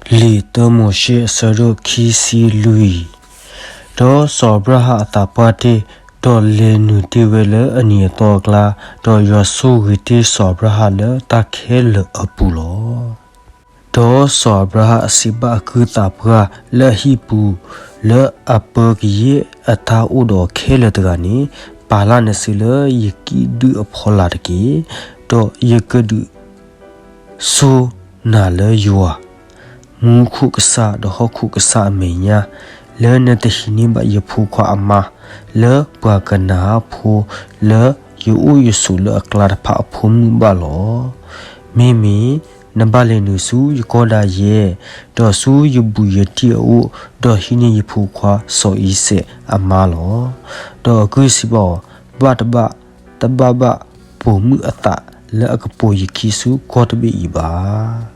လံာ်တၢမိၤၡ့ အဆၢဒိၣ်ခံဆံလွံၢ်. ဒီးစီၤအၤဘြၤဟၣ်အသးပှၢ်တ့ၢ်, ဒီးလဲၤနုာ်တ့ၢ်ဝဲလၢအနံၤအသီအကျါ, ဒီးယွၤဆိၣ်ဂ့ၤတ့ၢ်စီၤအၤဘြၤဟၣ်လၢတၢ်ခဲလၢာ်အပူၤလီၤ. ဒီးစီၤအၤဘြၤဟၣ်စံးဘၣ်အကုၢ်အသးပှၢ်လၢအဟံၣ်ပူၤ, လၢအပၢကယဲၢ်အတၢ်အိၣ်ဒီးခဲလၢာ်တဂၤန့ၣ်, ပာ်လၢ်နစုလၢယကံၣ်ဒုၣ်အဖီလာ်တက့ၢ်. ဒီးယကဒုး စိနၤလၢယွၤ မူခိၣ်ကစၢ်ဒီးဟီၣ်ခိၣ်ကစၢ်အမဲာ်ညါ, လၢနတဟံးန့ၢ်ဘၣ်ယဖိခွါအမါ လၢပှၤကနၤအၣ်ဖိ လၢယအိၣ်ယဆိးလၢအကျါတဖၣ်အဖိမုၣ်ဘၣ်လီၤ. မ့မ့ၢ်နဘၣ်လဲၤနုာ်ဆူယကီၢ်ဒၣ်ယဲ, ဒီးဆူယဘူးယတံၢ်အအိၣ်, ဒီးဟံးန့ၢ်ယဖိခွါစီၤအံၤစဲးအမါလီၤ. ဒီးအကုၢ်စံးဘၣ်အီၤ, ဘၣ်တဘၣ်, တဘၣ်ဘၣ်ပိာ်မုၣ်အသးလၢအကပိာ်ယခံဆူကီၢ်တဘ့ၣ်အံၤဘၣ်.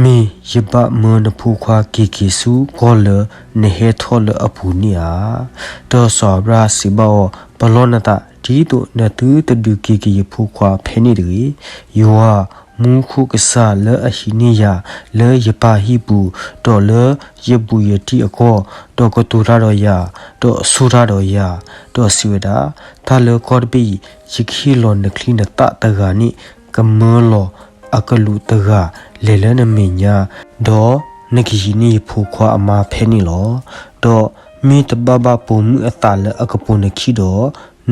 မ့ၢ်ယဘၣ်မၢနဖိခွါက့ၤက့ၤဆူကီၢ်လၢနဟဲထီၣ်လၢအပူၤန့ၣ်ဧါ. ဒီးစီၤအၤဘြၤဟၣ်စံးဘၣ်အီၤ, ပလီၢ်နသး ဒ်သိးနသုတဒုးက့ၤက့ၤယဖိခွါဖဲန့ၣ်တဂ့ၤ. ယွၤမူခိၣ်ကစၢ်လၢအဟံးန့ၢ်ယၤလၢယပၢ်ဟံၣ်ပူၤ, ဒီးလၢယဘူးယတံၢ်အကီၢ်, ဒီးကတိၤတၢ်ဒီးယၤ, ဒီးဆိၣ်တၢ်ဒီးယၤ, ဒီးစံးဝဲဒၣ်, တၢ်လၢကီၢ်တဘ့ၣ်အံၤ ယကဟ့ၣ်လီၤနချံနသၣ်တဂၤန့ၣ် ကမၢလီၤအကလူးတဂၤလဲၤလၢနမဲာ်ညါ, ဒီးနကဟံးန့ၢ်ယဖိခွါအမါဖဲန့ၣ်လီၤ. ဒီးမ့ၢ်တဘၣ်ဘၣ်ပိာ်မုၣ်အသးလၢအကပိာ်နခံဒီး,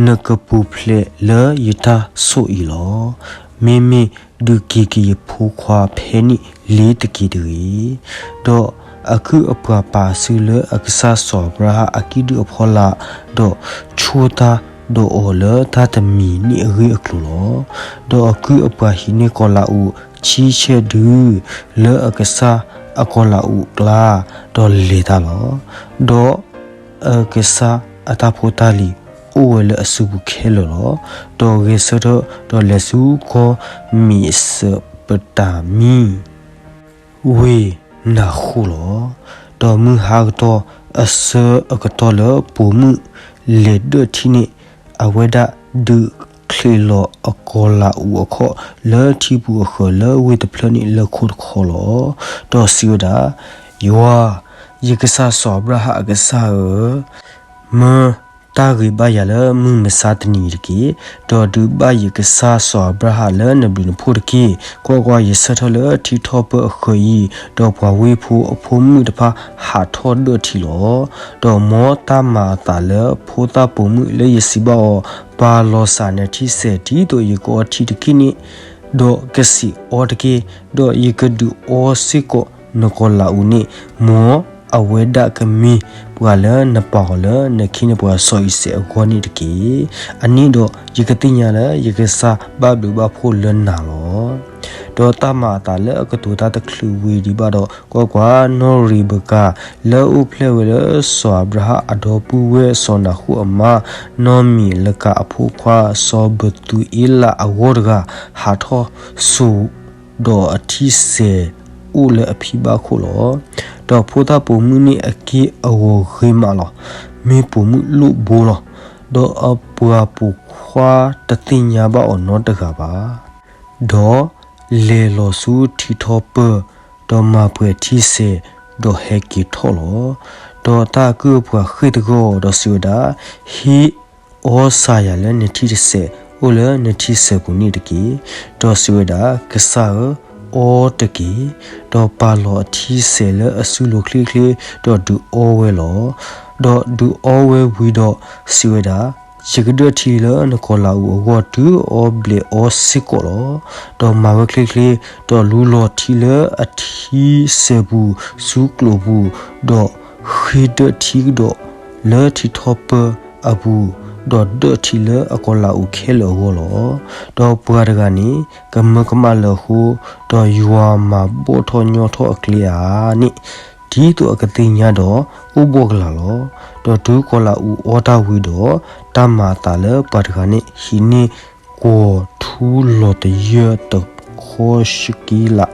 နကပူၤဖျဲးလၢယတၢ်ဆိၣ်အံၤလီၤ. မ့မ့ၢ်ဒုးက့ၤက့ၤယဖိခွါဖဲန့ၣ်လ့ၤတက့ၢ်တဂ့ၤ. ဒီးအကုၢ်အပှၤပာ်စုလၢအကစၢ်စီၤအၤဘြၤဟၣ်အကံၣ်ဒုၣ်အဖီလာ်, ဒီးဆိၣ်တၢ်ဒီးအီၤလၢတၢ်တမံၤန့ၣ်အဂ့ၢ်အကျိၤလီၤ. ဒီးအကုၢ်အပှၤဟံးန့ၢ်ကီၤလးအူးဆံဆဲၣ်ဒု လၢအကစၢ်အကီၤလးအူးအကျါ, ဒီးလဲၤတၢ်လီၤ. ဒီးအကစၢ်အတၢ်ဖိတၢ်လံၤအိၣ်ဝဲလၢအစုပူၤခဲလၢာ်လီၤ. ဒီးဂဲၤဆၢထၢၣ်ဒီးလဲၤဆူကီၢ်မ့းစပတၤမံ ဝ့ၢ်နၤဃိၣ်လီၤ. ဒီးမုၢ်ဟါကတီၢ်အဆၢအကတီၢ်လၢပိာ်မုၣ်လဲၤဒၢၣ်ထံန့ၣ်, အဝဲဒၣ်ဒုးချံးလီၤအကီၤလးအူးအခီၣ်လၢထံပူၤအဃၢၤလၢဝ့ၢ်တဖျၢၣ်န့ၣ်လၢခိတခီလီၤ. ဒီးစံးဝဲဒၣ်, ယွၤ, ယကစၢ်စီၤအၤဘြၤဟၣ်အကစၢ်ဧၢ, မၢတၢ်ဂ့ၤဘၣ်ယၤလၢမုၢ်မဆါတနံၤအံၤတက့ၢ်. ဒီးဒုးဘၣ်ယကစၢ်စီၤအၤဘြၤဟၣ်လၢနဘျုးနဖှိၣ်တက့ၢ်. ကွၢ်ကွၢ်, ယဆၢထၢၣ်လၢထံထီၣ်ပၢၢ်အဃၢၤအံၤ, ဒီးပှၤဝ့ၢ်ဖိအဖိမုၣ်တဖၣ်ဟးထီၣ်ဒၢၣ်ထံလီၤ. ဒီးမ်တၢ်မၤအသးလၢဖိသၣ်ပိာ်မုၣ်လၢယစံးဘၣ်အီၤ, ပာ်လီၤစၢ်နထံစဲးဒ်သိးယကအီထံတက့ၢ်န့ၣ်, ဒီးကစံးအီတက့ၢ်. ဒီးယကဒုးအီစ့ၢ်ကီးနကီၤလးအူးန့ၣ်, မ်အဝဲဒၣ်ကမ့ၢ်ပှၤလၢနပာ်အီၤလၢနခ့နပှၤစီၤအံၤစဲးအဂီၢ်န့ၣ်တက့ၢ်. အန့ၣ်ဒီးယကသ့ၣ်ညါလၢယကစၢ်ဘၣ်ဘျုးဘၣ်ဖှိၣ်လၢနၤလီၤ. ဒီးတၢ်မၤအသးလၢအကတိၤတၢ်တချုးဝံၤဒံးဘၣ်ဒီး, ကွၢ်ကွၢ်, နီၢ်ရံးဘကၤ လၢအအိၣ်ဖျဲၣ်ဝဲလၢစီၤအၤဘြၤဟၣ်အဒီပုၢ်ဝဲၢ်စီၤနၤဃိၣ်အမါ, နီၢ်မံးလကၤအဖိခွါ စီၤဘသူအ့လးအဂီၢ်တဂၤ, ဟးထီၣ်စိာ် ဒီးအထံစဲးအိၣ်လၢအဖံဘၣ်ခိၣ်လီၤ. ဒီးဖိသၣ်ပိာ်မုၣ်န့ၣ်အက့ၢ်အဂီၤဂ့ၤမးလီၤ. မ့ၢ်ပိာ်မုၣ်လိၣ်ဘိလီၤ. ဒီးအပှၤပိာ်ခွါတသ့ၣ်ညါဘၣ်အီၤနီတဂၤဘၣ်. ဒီးလဲၤလီၤဆူထံထီၣ်ပၢၢ်, ဒီးမၤပှဲၤထံစဲး, ဒီးဟဲက့ၤထီၣ်လီၤ. ဒီးတၢ်အကုၢ်အပှၤဃ့ၢ်သဂၢၢ်အီၤဒီးစံးဝဲဒၣ်, ဟ့ၣ်အီစၢ်ယၤလၢနထံတစဲးအိၣ်လၢနထံစဲးပူၤန့ၣ်တက့ၢ်. ဒီးစံးဝဲဒၣ်, ကစၢ်ဧၢ, အီတက့ၢ်. ဒီးပာ်လီၤအထံစဲးလၢအစုလိၤချ့ချ့, ဒီးဒုးအီဝဲလီၤ. ဒီးဒုးအီဝဲဝံၤဒီးစံးဝဲဒၣ်, ယကဒၢၣ်ထံလၢနကီၤလးအူးအဂီၢ် တုၤအီဘျဲးအီစ့ၢ်ကီးလီၤ. ဒီးမၤဝဲချ့ချ့, ဒီးလူလီၤထံလၢအထံစဲးပူၤဆူကျိာ်ပူၤ, ဒီးဃ့ဒၢၣ်ထံကဒီးလၢထံထီၣ်ပၢၢ်အပူၤ, ဒီးဒၢၣ်ထံလၢအကီၤလးအူးခဲလၢာ်အဂီၢ်လီၤ. ဒီးပှၤတဂၤန့ၣ် ကမၢကမၣ်လၢာ်အဃိ, ဒီးယွၤမၤဘီၣ်ထီၣ်ညီထီၣ်အကျဲဧါန့ၣ်, ဒ်သိးအကသ့ၣ်ညါဒီး အိၣ်ဘှီၣ်ကလာ်လီၤ. ဒီးတုၤကီၤလးအူးအီတၢ်ဝံၤဒီး, တၢ်မၤအသးလၢပှၤတဂၤန့ၣ် ဟံးန့ၢ်ကွီၤထူလီၤတယၢၢ်တခီၡက့လး,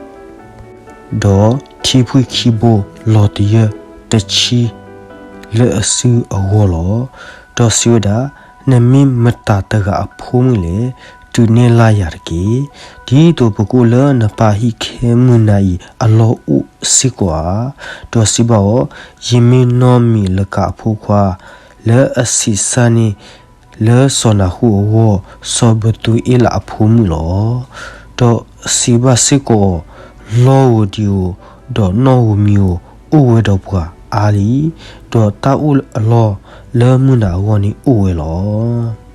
ဒီးထံဖှံခံဘိလီၤတယၢၢ်တဆံ လၢအစုအဂီၢ်လီၤ. ဒီးစံးဝဲဒၣ်, နမ့ၢ်မတၤတဂၤအဖိမုၣ်လဲၣ်. တုၤန့ၢ်လၢ်ယၤတက့ၢ်. ဒ်သိးပကအိၣ်လၢနပၢ်ဟံၣ်ခဲမုၢ်နၤအံၤအလီၢ်အိၣ်စ့ၢ်ကီးဧါ. ဒီးစံးဘၣ်အီၤ, ယမ့ၢ်နီၢ်မံးလကၤအဖိခွါ လၢအဆံးစၢ်န့ၢ် လၢစီၤနၤဃိၣ်အဂီၢ်, စီၤဘသူအ့လးအဖိမုၣ်လီၤ. ဒီးစံးဘၣ်စ့ၢ်ကီးအီၤ, လီၢ်ဧိၤဒံးဧိၤ, ဒီးနီၣ်ဧိၤမံၤဧိၤ, အိၣ်ဝဲဒီးပှၤအါလံ, ဒီးတၢ်အိၣ်အလီၢ်လၢမုၢ်နၤအဂီၢ်န့ၣ်အိၣ်ဝဲလီၤ.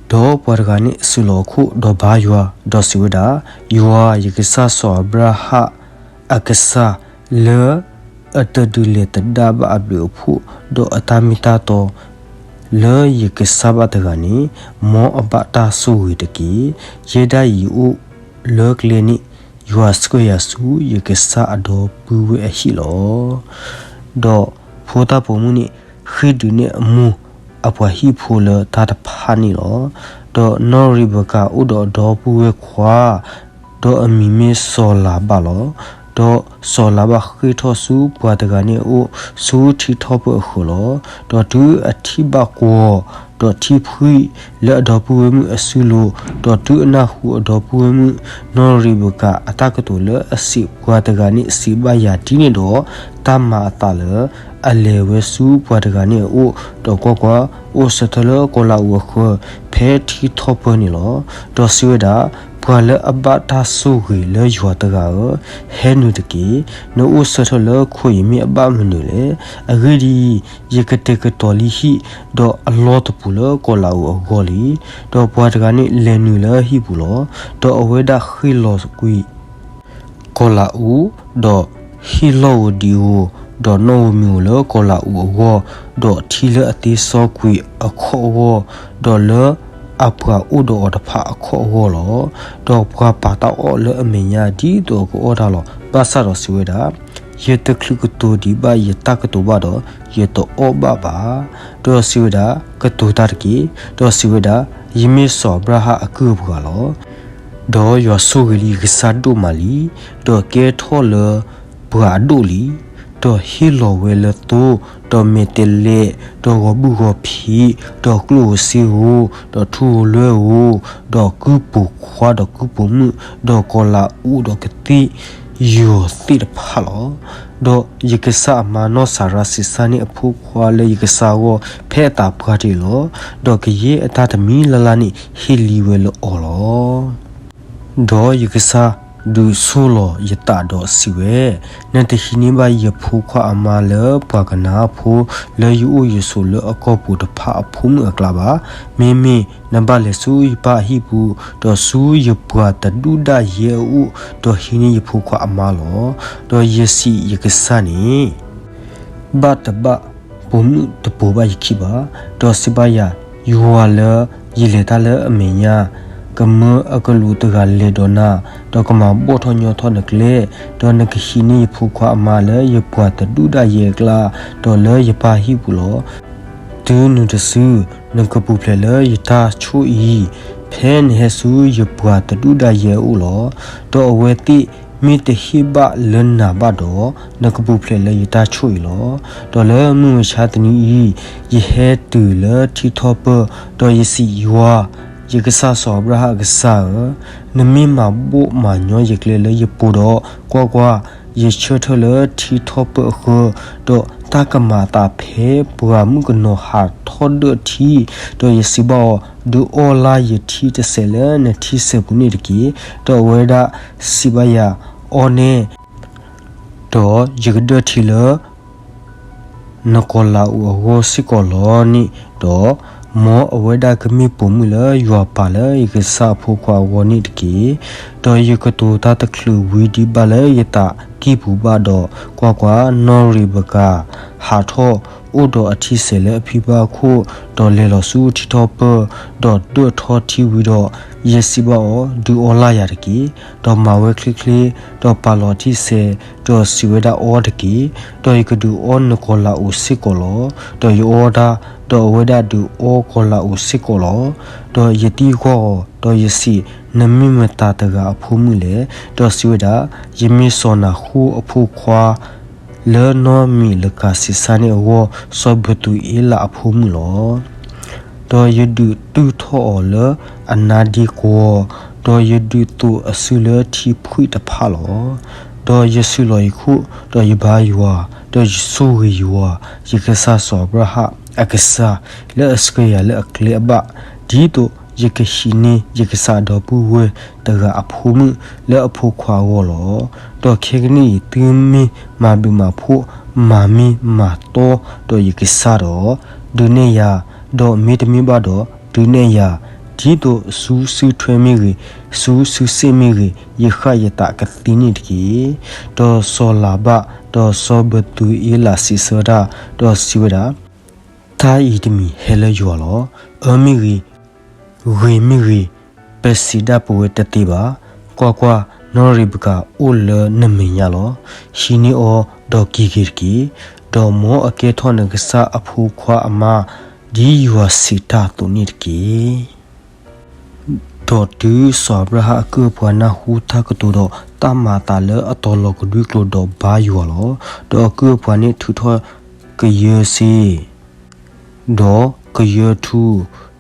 ဒီးပှၤတဂၤန့ၣ်စူးလီၤအခိၣ်, ဒီးဘါယွၤ, ဒီးစံးဝဲဒၣ်, ယွၤယကစၢ်စီၤအၤဘြၤဟၣ်အကစၢ်, လၢအတဒုးလဲၤသဒၣ်ဘၣ်အဘျုးအဖှိၣ်, ဒီးအတၢ်မ့ၢ်တၢ်တီ လၢယကစၢ်ဘၣ်တဂၤန့ၣ်, မ်အဘၣ်တၢ်ဆိၣ်ဂ့ၤတက့ၢ်. ယဲဒၣ်အံၤအိၣ်လၢကျဲန့ၣ်, ယွၤဆှၢယၤဆူယကစၢ်အဒီပုၢ်ဝဲၢ်အဟံၣ်လီၤ. ဒီးဖိသၣ်ပိာ်မုၣ်န့ၣ် ဃ့ၢ်ဒုးနဲၣ်အမိၢ်အပှၤဟံၣ်ဖိလၢတၢ်တဖၣ်န့ၣ်လီၤ. ဒီးနီၢ်ရံးဘကၤအိၣ်ဒီးအဒီပုၢ်ဝဲၢ်ခွါ, ဒီးအမံၤမ့ၢ်စီၤလၤဘၣ်လီၤ. ဒီးစီၤလၤဘၣ်ဃ့ၢ်ထီၣ်ဆူပှၤတဂၤန့ၣ်အအိၣ် ဆူထံထီၣ်ပၢၢ်အဃၢၤလီၤ. ဒီးတုၤအထံၣ်ဘၣ်ကွီၤ, ဒီးထံဖှံလၢအဒီပုၢ်ဝဲၢ်မုၣ်အစုလိၤ, ဒီးတုၤအနၢ်ဟူအဒီပုၢ်ဝဲၢ်မုၣ် နီၢ်ရံးဘကၤအတၢ်ကတိၤလၢအစံးပှၤတဂၤန့ၣ်စံးဘၣ်ယၤဒ်န့ၣ်ဒီး, တၢ်မၤအသးလၢအလဲၤဝဲဆူပှၤတဂၤန့ၣ်အအိၣ်, ဒီးကွၢ်ကွၢ်, အိၣ်ဆၢထၢၣ်လၢကီၤလၤအူးအဃၢၤ ဖဲထံထီၣ်ပၢၢ်န့ၣ်လီၤ. ဒီးစံးဝဲဒၣ်, ပှၤလၢအဘၣ်တၢ်ဆိၣ်ဂ့ၤလၢယွၤတဂၤဧၢ, ဟဲနုာ်တက့ၢ်. နအိၣ်ဆၢထၢၣ်လၢခိၣ်အံၤမ့ၢ်အဘၣ်မနုၤလဲၣ်. အဂ့ၢ်ဒ်အံၤ, ယကတဲာ်ကတီၤလံဟံၣ်, ဒီးအလီၢ်တပူၤလၢကီၤလၤအူးအဂီၢ်လံ. ဒီးပှၤတဂၤန့ၣ်လဲၤနုာ်လၢဟံၣ်ပူၤလီၤ. ဒီးအဝဲဒၣ်ဃ့ၢ်လီၤကွံာ် ကီၤလၤအူး, ဒီးဟ့ၣ်လီၢ်ဧိၤဒံးဧိၤ, ဒီးနီၣ်ဧိၤမံၤဧိၤလၢကီၤလၤအူးအဂီၢ်, ဒီးထံလၢအသ့စီကွံာ်အခီၣ်အဂီၢ်, ဒီးလၢအပှၤအိၣ်ဒီးအီၤတဖၣ်အခီၣ်အဂီၢ်လီၤ. ဒီးပှၤပာ်တၢ်အီၣ်လၢအမဲာ်ညါဒ်သိးအကအီၣ်တၢ်လီၤ. ဘၣ်ဆၣ်ဒီးစံးဝဲဒၣ်, ယတချုးကတိၤဒံးဘၣ်ယတၢ်ကတိၤဘၣ်ဒီး, ယတအီၣ်ဘၣ်ဘၣ်. ဒီးစံးဝဲဒၣ်, ကတိၤတၢ်တက့ၢ်. ဒီးစံးဝဲဒၣ်, ယမ့ၢ်စီၤအၤဘြၤဟၣ်အကုၢ်အပှၤလီၤ. ဒီးယွၤဆိၣ်ဂ့ၤလံယကစၢ်ဒိၣ်မးလံ, ဒီးကဲထီၣ်လၢပှၤအဒိၣ်လံ. ဒီးဟ့ၣ်လီၤဝဲလၢသိ, ဒီးမဲာ်တဲးလဲး, ဒီးဂီၤဘုၣ်ဂီၤဖံး, ဒီးကျိၣ်ဧိၤစ့ဧိၤ, ဒီးထူဧိၤလွဲၢ်ဧိၤ, ဒီးကုၢ်ပိာ်ခွါ, ဒီးကုၢ်ပိာ်မုၣ်, ဒီးကီၤလၤအူး, ဒီးကသ့ၣ်ယီၤသ့ၣ်တဖၣ်လီၤ. ဒီးယကစၢ်အမါနီၢ်စၤရါဆံးစၢ်န့ၢ်အဖိခွါလၢယကစၢ်အဂီၢ် ဖဲအသးပှၢ်တ့ၢ်လီၤ. ဒီးကယဲၢ်အတၢ်တမံၤလၢ်လၢ်န့ၣ်ဟ့ၣ်လံဝဲလၢအီၤလီၤ. ဒီးယကစၢ်ဒုးဆိၣ်လီၤယသးဒီးစံးဝဲ, နတဟံးန့ၢ်ဘၣ်ယဖိခွါအမါလၢပှၤကနၤအဖိ လၢယအိၣ်ယဆိးလၢအကီၢ်ပူၤတဖၣ်အဖိမုၣ်အကျါဘၣ်. မ့မ့ၢ်နဘၣ်လဲၤဆူယပၢ်အဟံၣ်ပူၤ, ဒီးဆူယပှၤတဒူၣ်ဒၣ်ယဲအအိၣ်, ဒီးဟံးန့ၢ်ယဖိခွါအမါလီၤ. ဒီးယစံးယကစၢ်န့ၣ် ဘၣ်တဘၣ်ပိာ်မုၣ်တပိာ်ဘၣ်ယခံဘၣ်. ဒီးစံးဘၣ်ယၤ, ယွၤလၢယလဲၤတၢ်လၢအမဲာ်ညါ, ကမၢအကလူးတဂၤလဲၤဒီးနၤ, ဒီးကမၤဘီၣ်ထီၣ်ညီထီၣ်နကျဲ, ဒီးနကဟံးန့ၢ်ယဖိခွါအမါလၢယပှၤတဒူၣ်ဒၣ်ယဲအကျါ, ဒီးလၢယပၢ်ဟံၣ်ပူၤလီၤ. တုၤနုၤတစု, နကပူၤဖျဲးလၢယတၢ်ဆိၣ်အံၤ, ဖဲနဟဲဆူယပှၤတဒူၣ်ဒၣ်ယဲအအိၣ်လီၤ. ဒီးအဝဲသ့ၣ်မ့ၢ်တဟ့ၣ်ဘၣ်လၢနၤဘၣ်ဒီး, နကပူၤဖျဲးလၢယတၢ်ဆိၣ်အံၤလီၤ. ဒီးလၢမုၢ်မဆါတနံၤအံၤ, ယဟဲတုၤလၢထံထီၣ်ပၢၢ်, ဒီးယစံးယွၤ, ယကစၢ်စီၤအၤဘြၤဟၣ်အကစၢ်ဧၢ, နမ့ၢ်မၤဘီၣ်မၤညီယကျဲလၢယပူၤဒီး, ကွၢ်ကွၢ်, ယဆၢထၢၣ်လၢထံထီၣ်ပၢၢ်အဃၢၤ, ဒီးတၢ်ကမၤအသးဖဲပှၤမုၣ်ကနီၤဟးထီၣ်ဒၢၣ်ထံ, ဒီးယစံးဘၣ်အီၤ, ဒုးအီလၢယထံတစဲးလၢနထံစဲးပူၤန့ၣ်တက့ၢ်. ဒီးအဝဲဒၣ်စံးဘၣ်ယၤ, အီန့ၢ်, ဒီးယကဒၢၣ်ထံလၢ နကီၤလၤအူးအဂီၢ်စ့ၢ်ကီးလီၤန့ၣ်ဒီး, မ်အဝဲဒၣ်ကမ့ၢ်ပိာ်မုၣ်လၢယွၤပာ်လၢယကစၢ်အဖိခွါအဂီၢ်န့ၣ်တက့ၢ်. ဒီးယကတိၤတၢ်တချုးဝံၤဒံးဘၣ်လၢယသးကံၢ်ပူၤဘၣ်ဒီး, ကွၢ်ကွၢ်, နီၢ်ရံးဘကၤဟးထီၣ်အိၣ်ဒီးအထံစဲးလၢအဖံဘၣ်အခိၣ်, ဒီးလဲၤလီၤဆူထံထီၣ်ပၢၢ်, ဒီးဒၢၣ်ထီၣ်ထံဝံၤဒီး, ယစံးဘၣ်အီၤ, ဒုးအီလၢ်ယၤတက့ၢ်. ဒီးမၤဝဲချ့ချ့, ဒီးပာ်လီၤထံစဲး, ဒီးစံးဝဲဒၣ်အီတက့ၢ်. ဒီးယကဒုးအီနကီၤလၤအူးစ့ၢ်ကီးလီၤ. ဒီးယအီဒၣ်, ဒီးအဝဲဒၣ်ဒုးအီကီၤလၤအူးစ့ၢ်ကီးလီၤ. ဒီးယသံကွၢ်အီၤ, ဒီးယစံး, နမ့ၢ်မတၤတဂၤအဖိမုၣ်လဲၣ်. ဒီးစံးဝဲဒၣ်, ယမ့ၢ်စီၤနၤဃိၣ်အဖိခွါ, လၢနီၢ်မံးလကၤဆံးစၢ်န့ၣ်အဂီၢ်, စီၤဘသူအ့လးအဖိမုၣ်လီၤ. ဒီးယဒုးတုၢ်ထီၣ်အီၤလၢအနါဒ့ကွီ, ဒီးယဒုးသိးအစုလၢထံဖှံၣ်တဖၣ်လီၤ. ဒီးယစုးလီၤယခိၣ်, ဒီးယဘါယွၤ, ဒီးယဆိၣ်ဂ့ၤယွၤ, ယကစၢ်စီၤအၤဘြၤဟၣ်အကစၢ်, လၢအဆှၢယၤလၢအကျဲအဘၣ်, ဒ်သိးယကဟံးန့ၢ်ယကစၢ်အဒီပုၢ်ဝဲၢ်တဂၤအဖိမုၣ်လၢအဖိခွါအဂီၢ်လီၤ. ဒီးခဲကနံၣ်အံၤ သုမ့ၢ်မၤဘျုးမၤဖှိၣ်, မၤမ့ၢ်မၤတီဒီးယကစၢ်ဒီး, ဒုးနဲၣ်ယၤ, ဒီးမ့တမ့ၢ်ဘၣ်ဒီး, ဒုးနဲၣ်ယၤ, ဒ်သိးဆူစုထွဲမ့ၢ်ဂ့ၤ, ဆူစုစ့ၣ်မ့ၢ်ဂ့ၤ, ယဃၣ်ယသးကသ့န့ၣ်တက့ၢ်. ဒီးစီၤလၤဘၣ်, ဒီးစီၤဘသူအ့လးစံးဆၢတၢ်, ဒီးစံးဝဲဒၣ်, တၢ်အံၤတမံၤဟဲလၢယွၤလီၤ. အၢမ့ၢ်ဂ့ၤ, ဂ့ၤမ့ၢ်ဂ့ၤ, ပစံးဒၣ်ပဝဲတသ့ဘၣ်. ကွၢ်ကွၢ်, နီၢ်ရံးဘကၤအိၣ်လၢနမဲာ်ညါလီၤ. ဟံးန့ၢ်အီၤဒီးက့ၤက့ၤတက့ၢ်. ဒီးမ်အကဲထီၣ်နကစၢ်အဖိခွါအမါ, ဒ်ယွၤစံးတၢ်အသိးန့ၣ်တက့ၢ်. ဒီးတုၤစီၤအၤဘြၤဟၣ်အကုၢ်အပှၤနၢ်ဟူတၢ်ကတိၤဒီးတၢ်မၤအသးလၢအတီၤလီၤကဒွံကျိာ်ဒီးဘါယွၤလီၤ. ဒီးအကုၢ်အပှၤန့ၣ်ထုးထီၣ်ကယၢစ့ ဒီးကယၢထူ,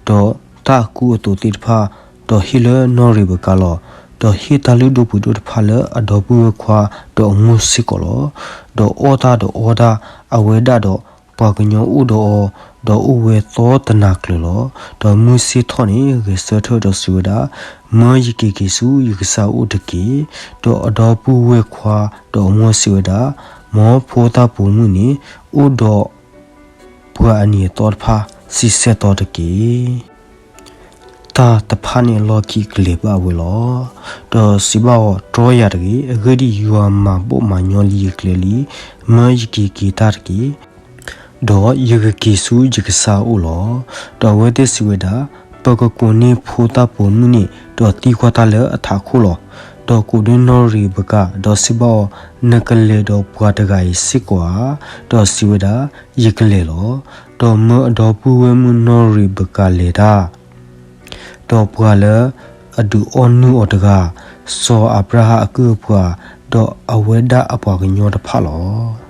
ဒီးတၢ်အကူအသိးသ့ၣ်တဖၣ်, ဒီးဟ့ၣ်လၢနီၢ်ရံးဘကၤလီၤ. ဒီးဟ့ၣ်တၢ်လုၢ်ဒိၣ်ပှ့ၤဒိၣ်တဖၣ်လၢအဒီပုၢ်ဝဲၢ်ခွါဒီးအမိၢ်စ့ၢ်ကီးလီၤ. ဒီးအီၣ်တၢ်ဒီးအီတၢ်, အဝဲဒၣ်ဒီးပှၤကညီအိၣ်ဒီးအီၤ, ဒီးအိၣ်ဝဲသီတနၤကျၢၤလီၤ. ဒီးမုၢ်ဆ့ၣ်ထီၣ်န့ၣ်ဂဲၤဆၢထၢၣ်ဒီးစံးဝဲဒၣ်, မၢယက့ၤက့ၤဆူယကစၢ်အအိၣ်တက့ၢ်. ဒီးအဒီပုၢ်ဝဲၢ်ခွါဒီးအမိၢ်စံးဝဲဒၣ်, မ်ဖိသၣ်ပိာ်မုၣ်န့ၣ် အိၣ်ဒီးပှၤအနံၤအသီတဖၣ်ဆံဆဲၣ်သီတက့ၢ်. တၢ်တဖၣ်န့ၣ်အလီၢ်ခံကလဲၤဘၣ်ဝဲလီၤ. ဒီးစံးဘၣ်အီၤ, တြီယၤတဂ့ၤ, အဂ့ၢ်ဒ်အံၤ, ယွၤမၤဘီၣ်မၤညီလံယကျဲလံ. မၢယက့ၤက့ၤတၢ်တက့ၢ်, ဒီးယကက့ၤဆူယကစၢ်အအိၣ်လီၤ. ဒီးအဝဲသ့ၣ်စံးဝဲဒၣ်, ပကကိးန့ၢ်ဖိသၣ်ပိာ်မုၣ်န့ၣ်, ဒီးသံကွၢ်တၢ်လၢအထးခိၣ်လီၤ. ဒီးကိးန့ၢ်နီၢ်ရံးဘကၤ, ဒီးစံးဘၣ်အီၤ, နကလဲၤဒီးပှၤတဂၤအံၤစ့ၢ်ကီးဧါ. ဒီးစံးဝဲဒၣ်, ယကလဲၤလီၤ. ဒီးမၢအဒီပုၢ်ဝဲၢ်မုၣ်နီၢ်ရံးဘကၤလဲၤတၢ် ဒီးပှၤလၢအဒုးအီၣ်နုၢ်အီၤတဂၤ, စီၤအၤဘြၤဟၣ်အကုၢ်အပှၤ, ဒီးအဝဲဒၣ်အပှၤကညီတဖၣ်လီၤ.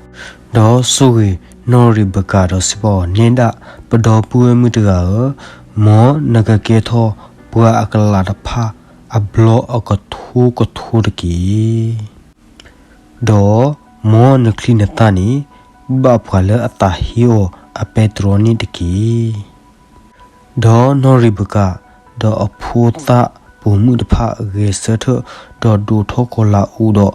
ဒီးဆိၣ်ဂ့ၤနီၢ်ရံးဘကၤဒီးစံးဘၣ်အီၤ, နဲဒၣ်, ပဒီပုၢ်ဝဲၢ်မုၣ်တဂၤဧၢ, မ်နကကဲထီၣ်ပှၤအကလးတဖၣ်အဘျီအကထိကထိတက့ၢ်. ဒီးမ်နချံနသၣ်န့ၣ် ဘၣ်ပှၤလၢအသးဟ့အီၤအပဲတြီန့ၣ်တက့ၢ်. ဒီးနီၢ်ရံးဘကၤ, ဒီးအဖိသၣ်ပိာ်မုၣ်တဖၣ်ဂဲၤဆၢထၢၣ်, ဒီးဒိးထီၣ်ကီၤလၤအူဒီး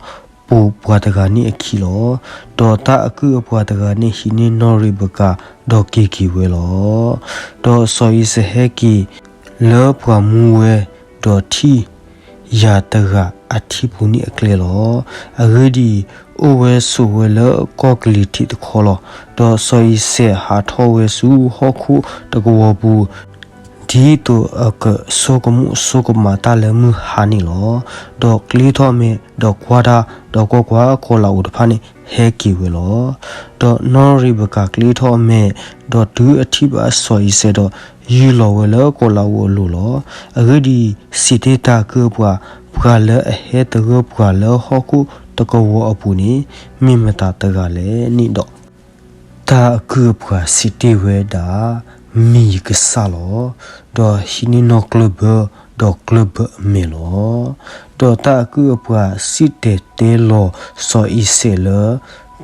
ပိာ်ပှၤတဂၤန့ၣ်အခံလီၤ. ဒီးတၢ်အကုၢ်အပှၤတဂၤန့ၣ်ဟံးန့ၢ်နီၢ်ရံးဘကၤ, ဒီးက့ၤက့ၤဝဲလီၤ. ဒီးစီၤအံၤစဲးဟဲက့ၤလၢပှၤမူဝဲ, ဒီးထံၣ် ယၤတဂၤအထံပူၤန့ၣ်အကျဲလီၤ. အဂ့ၢ်ဒ်အံၤ, အိၣ်ဝဲဆိးဝဲလၢကီၢ်ကလံၤထံးတခီလီၤ. ဒီးစီၤအံၤစဲးဟးထီၣ်ဝဲဆူဟီၣ်ခိၣ်တကဝီၤပူၤ, ဒ်သိးအကဆိကမိၣ်ဆိကမးတၢ်လၢမုၢ်ဟါန့ၣ်လီၤ. ဒီးကျ့ထီၣ်အမဲာ်, ဒီးကွၢ်တၢ်, ဒီးကွၢ်ကွၢ်, ကီၤလၤအူတဖၣ်န့ၣ်ဟဲက့ၤဝဲလီၤ. ဒီးနီၢ်ရံးဘကၤကျ့ထီၣ်အမဲာ်, ဒီးတုၤအထံၣ်ဘၣ်စီၤအံၤစဲးဒီး, ယူၢ်လီၤဝဲလၢကီၤလၤအူအလိၤလီၤ. အဂ့ၢ်ဒ်အံၤ, စံးတ့ၢ်တၢ်အကုၢ်အပှၤ, ပှၤလၢအဟဲသဂၢၢ်ပှၤလၢဟီၣ်ခိၣ်တကဝီၤအပူၤန့ၣ် မ့ၢ်မတၤတဂၤလဲၣ်န့ၣ်ဒီး, တၢ်အကုၢ်အပှၤစံးတ့ၢ်ဝဲဒၣ်, မ့ၢ်ယကစၢ်လီၤ. ဒီးဟံးန့ၢ်နီၢ်ကျၢၢ်ဘၢ, ဒီးကျၢၢ်ဘၢအမဲာ်လီၤ. ဒီးတၢ်အကုၢ်အပှၤစံၣ်တဲၤတဲလီၤစီၤအံၤစဲးလၢ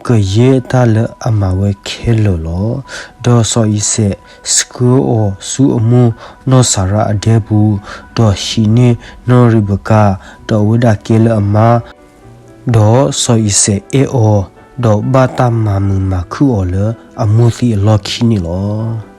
ကယဲၢ်တၢ်လၢအမၤဝဲခဲလၢာ်လီၤ. ဒီးစီၤအံၤစဲးဆှၢအီၤဆူအမိၢ်နီၢ်စၤရါအဒဲပူၤ, ဒီးဟံးန့ၢ်နီၢ်ရံးဘကၤ, ဒီးအဝဲဒၣ်ကဲလၢအမါ, ဒီးစီၤအံၤစဲးအဲၣ်အီၤ, ဒီးဘၣ်တၢ်မၤမုာ်မၤခုၣ်အီၤလၢအမိၢ်သံအလီၢ်ခံန့ၣ်လီၤ.